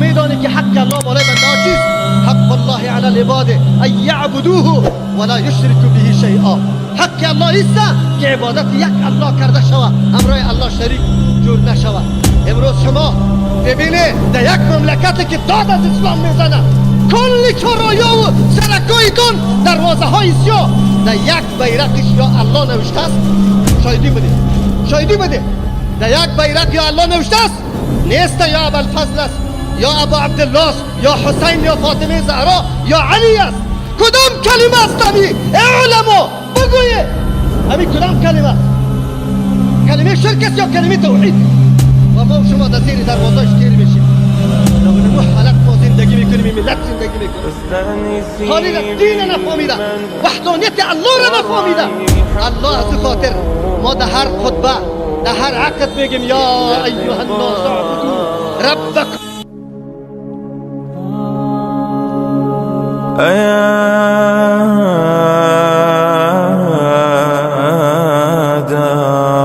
میدانی که حق الله بالای بنده ها چیست؟ حق الله علی العباد ان یعبدوه ولا یشرکوا به شیئا. حق الله است که عبادت یک الله کرده شود، همراه الله شریک جور نشود. امروز شما ببینه در یک مملکتی که داد از اسلام میزنه، کل چهارراه‌ها و سرکایتون دروازه های سیاه، در یک بیرقش یا الله نوشته است. شاهدی بده، شاهدی بده، در یک بیرق یا الله نوشته است؟ نیست. یا ابوالفضل است، یا ابو عبدالله است، یا حسین، یا فاطمه زهرا، یا علی است. کدام کلمه است؟ امی اعلموا بگویه امی کدام کلمه است؟ کلمه شرک است یا کلمه توحید؟ و ما و شما در زیر دروازهش تیر میشیم. در حالت ما زندگی میکنیم، ملت زندگی میکنیم، حالی دین نفهمیده، وحدانیت الله را نفهمیده. الله از خاطر ما در هر خطبه، در هر عقد میگیم یا ایها الناس اعبدوا ربکم. أيا دار